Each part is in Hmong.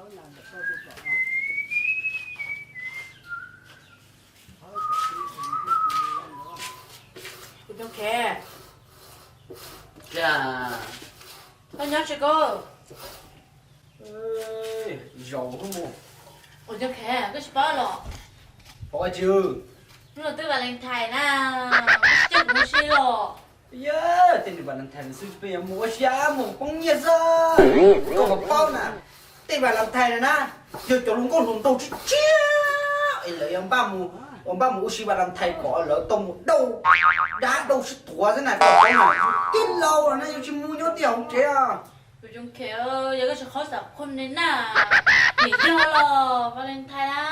Kuv cov khev, koj nyob tsis koj? Zaum mus. Kuv cov khev, koj tsis paub los? Paub tsis? Hnub no twb Valentine na, koj tsis coj kuv mus ua si los? Yog tej niag Valentine xwb peb yuav mus ua si mus poob nyiaj xwb. Koj puas paub na, tej Valentine na, yog cov hluas nkauj hluas nraug tshiab tshiab es lawv yuav npaj mus, uas npaj mus ua si Valentine kom lawv tau mus dauj dab dauj sib thuav xwb na, koj paub na. Tij laug los na yuav tsis mus nyob tej hauv tsev os. Kuv cov khev, yog koj tsis qhov xav qhov ne na, nim yog los Valentine na,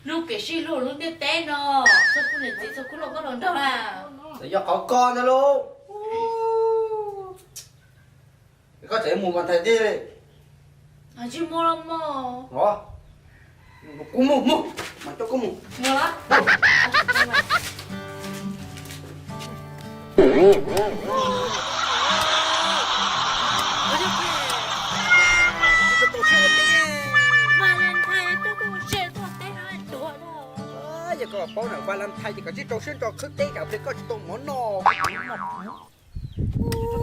hnub kev sib hlub lub ntiaj teb no, txhua khub niam txiv txhua khub hluas nkauj hluas nraug na. Yog qhov koj ntag lauj. Koj tseem mus Valentine thiab? Tsis mus los mog. Kuv mus, mus, mas coj koj mus. Yog koj paub na Valentine ces koj tsis rau siab ntso khawb teb tsam pliag koj tsis tau mov noj.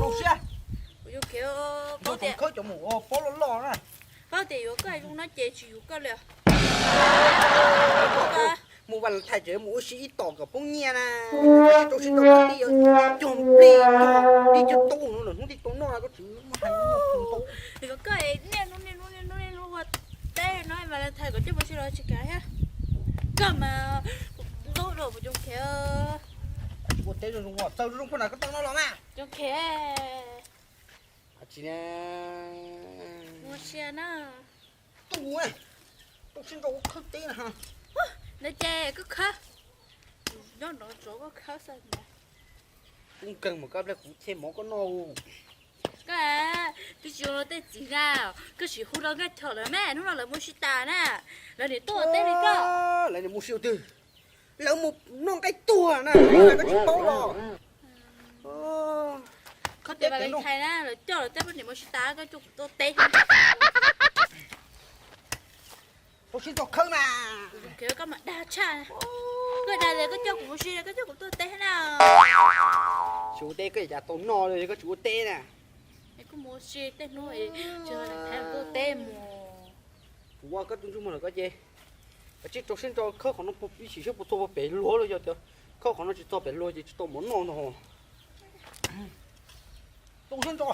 Rau siab. Kuv yog khev, paub tias khawb cov mus ua paub loj loj na. Paub tias yuav koj zoo no ces tsis yuav koj li. Mus Valentine ces mus ua si ib tom kom poob nyiaj na. Tsis rau siab ntso khawb teb, cog nplej, cog dib cog taub no lawm hnub tib tau noj koj tsis muaj hais ntau. Koj niaj hnub niaj hnub niaj hnub ua teb no Valentine kom coj mus ua si los tsis kam thiab. Koj mas ntxub dua kuv cov khev. Tsis ua teb zoo zoo, txawj zoo zoo poj niam koj tau no los mas. Cov khev. Tsis ua si na. Tus, rau siab ntso ua khawb teb na. Ntawd ces koj khawb. Nyob nrov ntsoov koj khawb xwb ntag. Kub nkeeg mus koj pliag kuv cheb mov koj noj. Koj twb tsis ua luag tej txiv na, koj sim hu rau Nkaj Chom lawv me, hnub no lawv mus si tas na, lawv nim tuaj ua teb li koj. Lawv nim mus si ua twg? Lawv mus noj nqaij tuag na, koj tsis paub los? Koj tias Valentine na, lawv coj lawv tej poj niam mus si tas, koj coj kuv tuaj teb. Koj sib txog khawb mas. Koj mas dag tshaj. Koj dag tias koj coj kuv mus si, koj coj kuv tuaj teb na. Tsis ua teb koj cas tau noj li, koj tsis ua teb na. Koj mus si tej hnub, tuaj teb mus. Kuv ua koj tus ntsej muag lawm koj ces, koj tsis rau siab ntso khawb qhov no, ib sim seb puas txog puag pem luag los yog tias khawb qhov no tsis txog pem luag ces tsis tau mov noj ntag. Rau siab ntso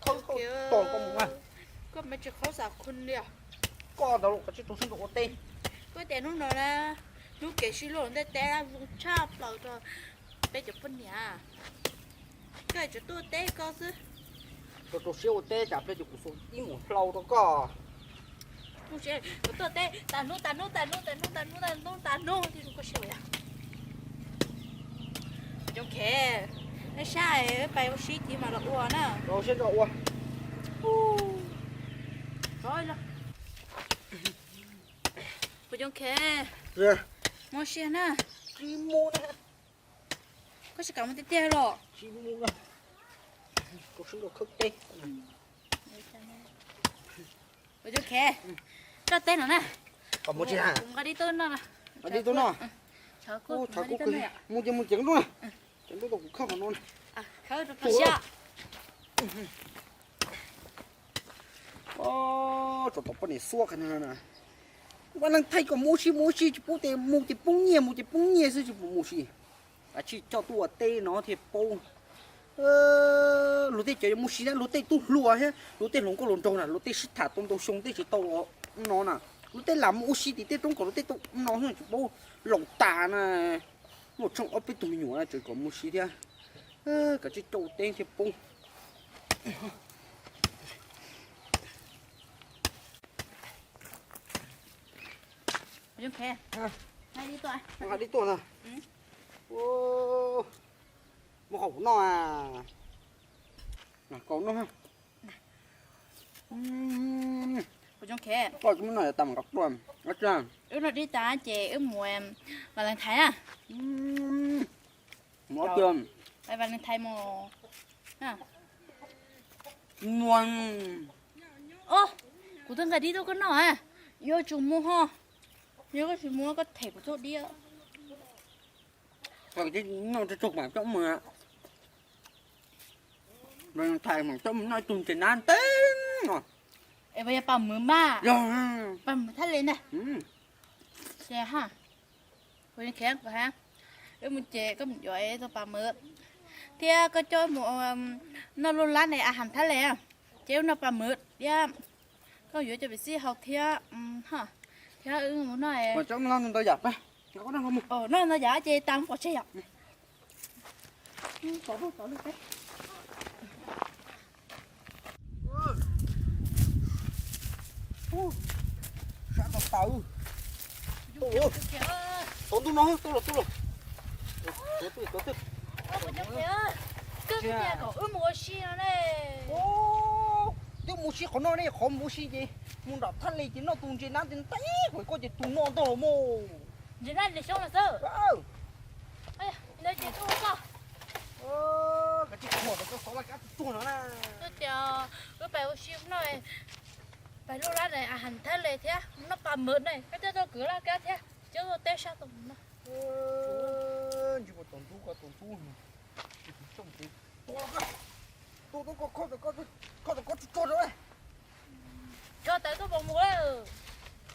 khawb tos koj mus. Koj mas tsis qhov xav khun li. Koj ntawd los koj tsis rau siab ntso ua teb. Koj tias hnub no na, hnub kev sib luag ntiaj teb zoo tshaj plaws rau peb cov poj niam. Koj tsuas tuaj teb koj xwb. Koj rau siab ua teb tsam pliag ces kuv xuas ib muam hlau rau koj. Tuaj teb tas hnub tas hnub tas hnub tas hnub tas hnub tas hnub tas hnub thiaj zoo koj siab ua yog. Coob khev, nej saib, pais ua si tid mas los ua na. Rau siab ntso ua. Kuv coob khev, mus ua si na. Koj tsis kam mus tiag tiag los? Kuv coob khev, tso teb no na. Kuv nqa dib tuaj noj. Nqa dib tuaj noj. Mus ces mus ceev nruab, ceev nruab tau kuv khawb qhov no. Tso tom poj niam xuab qhov no. Ua neeg thaij kom mus ua si mus ua si tsis paub tias mus ces poob nyiaj mus ces poob nyiaj xwb tsis pub mus ua si. Kav tsij coj tuaj ua teb no thiaj paub. Luag tej cov yuav mus ua si na, luag tej tub hluas thiab luag tej hluas nkauj hluas nraug na, luag tej sib tham tau ntau xyoo tej tsis tau no na, luag tej lam mus ua si tim tej roob kom luag tej tau no xwb tsis paub laus tas na. Muaj tsheej ob peb tug me nyuam na tseem kom mus ua si thiab. Kav tsij coj ua teb thiaj paub. Nqa dib tuaj ntag. Muab qhov kuv noj. Koj noj. Koj tsis muab noj tas mas nqa tuaj. Wb noj dib tas ces wb mus Valentine na. Mus ob tug. Valentine mus. Os, kuv Twb nqa dib tuaj koj noj a, yuav tsum mus ho, yog koj tsis mus koj them kuv txoj dib. Noj tsuag tsuag mas coj mus, thais mas coj mus noj ib tug ntses nab ntev no. Es puas yog pas mws mas? Yog. Pas mws thaj le ntag. Ces ha, kuv yeej khiav kuv ha, wb mus ces koj mus yuav tau pas mws thiab koj coj mus noj lub lab ne a has thab le, ces wb noj pas mws thiab. Koj yuav cov pem xij haus thiab, thiab wb mus noj. Noj ntau yam ces tas pov tseg yom. Sab tau tau. Tau ntuj no tuaj los tuaj los. Twb mus ua si no ne. Twb mus si qhov no ne, qhov mus ua si ces mus nram thaj le ces noj tus ntses nab ntawd ntau, koj ces tus no ntag los mas. Ntses nab ntses xyoob no xwb. Koj tsis khuam tau koj xov laj kab tsuag tsuag no na. Koj tias wb pais ua si no, pais lub lab ne a has thab le thiab noj pas mws ne, koj coj tuaj kwv laj kab thiab coj tuaj teb sab tau no. Ntsis mus tus ntub ko tus ntub. Tua tau koj, kho tau koj tsuag tsuag rau. Kho tau koj puas mus?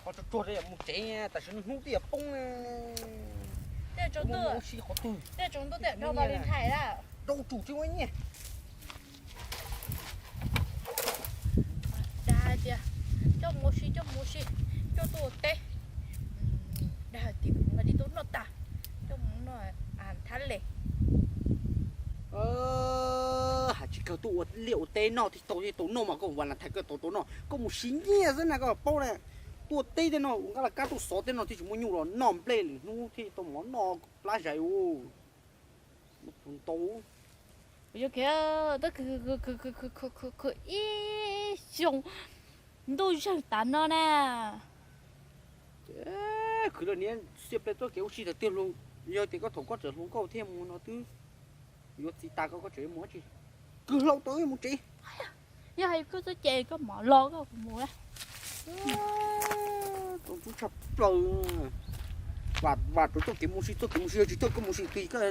Kho tsuag tsuag rau mus tsev, tam sim no hnub twb yuav poob. Tej tsaus ntuj, tej tsaus ntuj tej dhau tau li nthaim lawm. Rau tsum tsis muaj nyiaj. Dag hais tias coj mus ua si, coj mus ua si, coj tuaj ua teb. Dag hais tias kuv nqa dib tuaj noj tas, coj mus noj a thab le. Hais tsis kawg tuaj ua liaj ua teb noj thiaj tau, thiaj tau noj mas koj vas las thais koj tau tau noj, koj mus siv nyiaj xwb na koj paub na. Tuaj teb tej no ua nqaj laj kab tuaj xov tej no thiaj tsis muaj nyuj los noj nplej lwm hnub thiaj tau mov noj plab zais u. Tus ntau. Yog kiag, tab khwv khwv ib xyoo ntuj zeeg tas no na. Khwv los niam xiam ple txoj kev ua si tag tiag los, yog tias koj thaum koj tseem hluas nkauj thiaj mus no twb yuav txiv tas koj, koj tseem yuav mus dab tsi? Kwv hlau tau mus tsev. Yog hais koj txoj cai koj mam los koj kuv mus na. Txaus ntshai tshaj plaws. Vam, vam rau txoj kev mus si, txoj kev mus si yog tsis coj koj mus si twg koj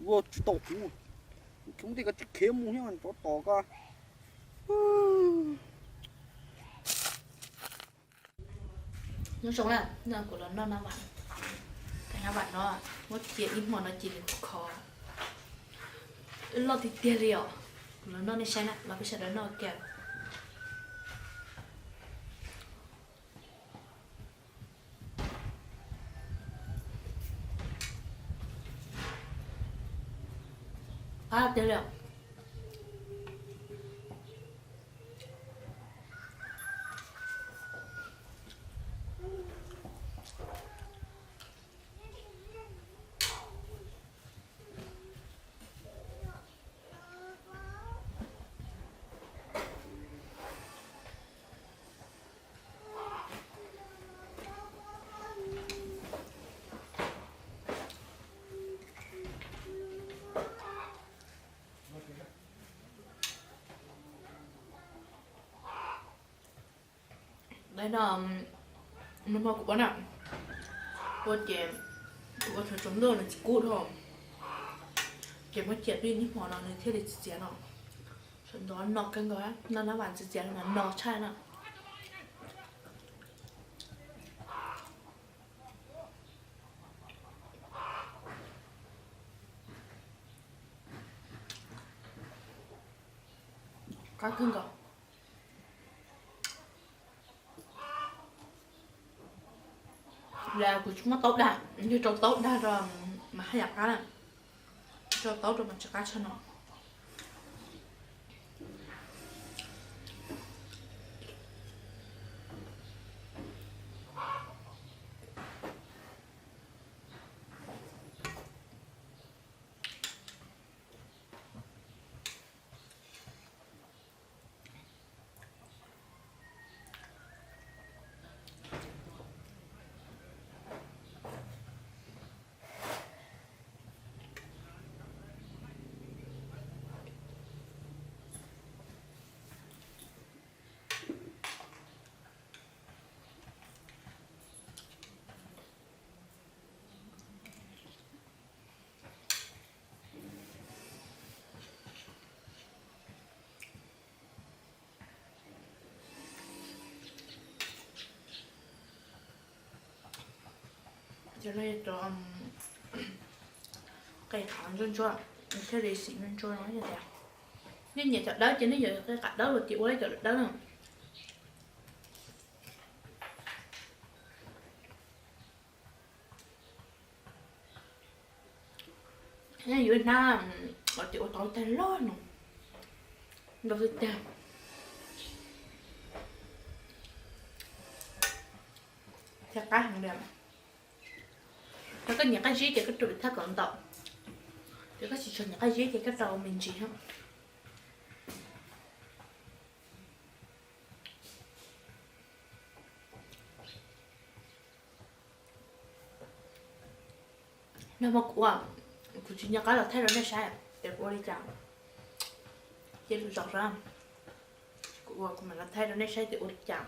yuav tsis tau kuv. Kuv tej koj tsis khiav mus thiab tsov tom koj. Nyob zoo na, no kuv los noj nab vam. Tab nab vam no muab cia ib hmo no cia li khov, loj tiag tiag li os. Kuv los noj nej saib na, los peb sawv daws noj kiag. Qab tiag li os. Dab no, nag hmo kuv ua na, ua ces kuv ua thaum tsaus ntuj nws tsis kub dhau, ces muab cia pib ib hmo no nws thiaj li txias txias no. Sawv ntxov no kawg nkaus, noj nab vam txias txias no mas no tshaj na. Qab kawg nkaus. Kuv tsis muab taub dag, yog rau taub dag rau mas haj yam qab na, rau taub rau mas tsis qab tshaj no. Cov no yog cov qe qhav ntsuab ntsuab, thiaj li xim ntsuab ntsuab no tias. Nej nyiam cov dawb ces nej yuav qe qhav dawb los ces ua cov dawb no. Nej yuav hnab los ces ua tau tag loj no, ntau tag, thiab qab heev li. Yog koj nyiam qab zib ces koj rau thaj kom ntau, yog koj tsis tshua nyiam qab zib ces koj rau me ntsis. Nag hmo kuv ua, kuv tsis nco qab los thaij rau nej saib tias kuv ua li cas. Cia lwm zaus, kuv ua kuv mam los thaij rau nej saib tias ua li cas.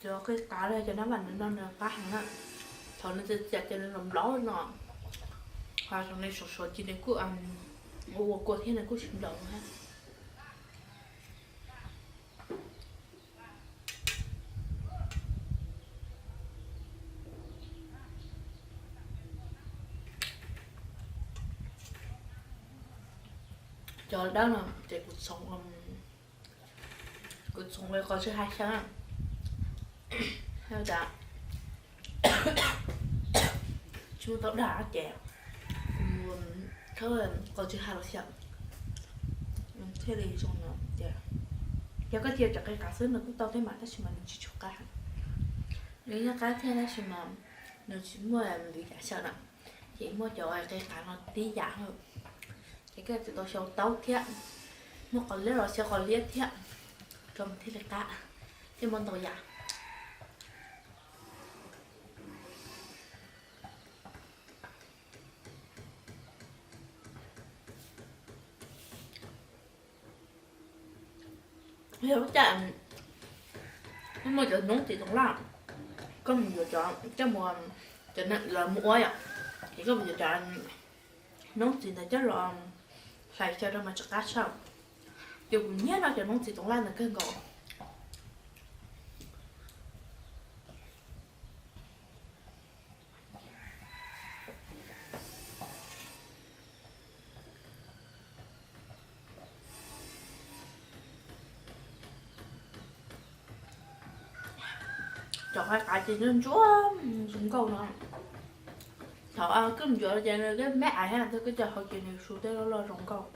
Cov qe qhav los cov nab vam no nws qab heev na. Thaum nws txias txias ces nws los nplaum no, ho thaum nws suav suav ces nws kuj ua ua kua thiab nws kuj tsis nplaum no thiab. Cov dawb no ces kuv txhoov, kuv txhoov qos tsw ha xyaw, tsis muaj tau dag ces kuv mus khawb qos tsw ha los xyaw thiaj li zoo no tias. Yog koj cia cov qe qhav xwb nws kuj tau thiab mas tab sis mas nws tsis tshua qab. Nws yeej qab thiab tab sis mas nws tsis muaj li cas xyaw na. Ces muaj cov qe qhav no tib yam, ces koj tsis tau xyaw taub thiab, muaj qos liab los xyaw qos liab thiab, rau mas thiaj li qab, thiaj muaj ntau yam. Yog lub caij muaj cov noob txiv toov laj, koj mus yuav cov, coj mus, cov lawv mus ua yom, es koj mus yuav cov noob txiv ntawd coj los hlais xyaw rau mas tsis qab tshaj. Ces kuv nyiam no cov noob txiv toov laj ntawd kawg nkaus. Cov qe qhav ces ntsuab ntsuab zoo nkauj no. Thaum koj mus yuav ces nws me ais thiab, koj coj hau ces nws su tej loj loj zoo nkauj.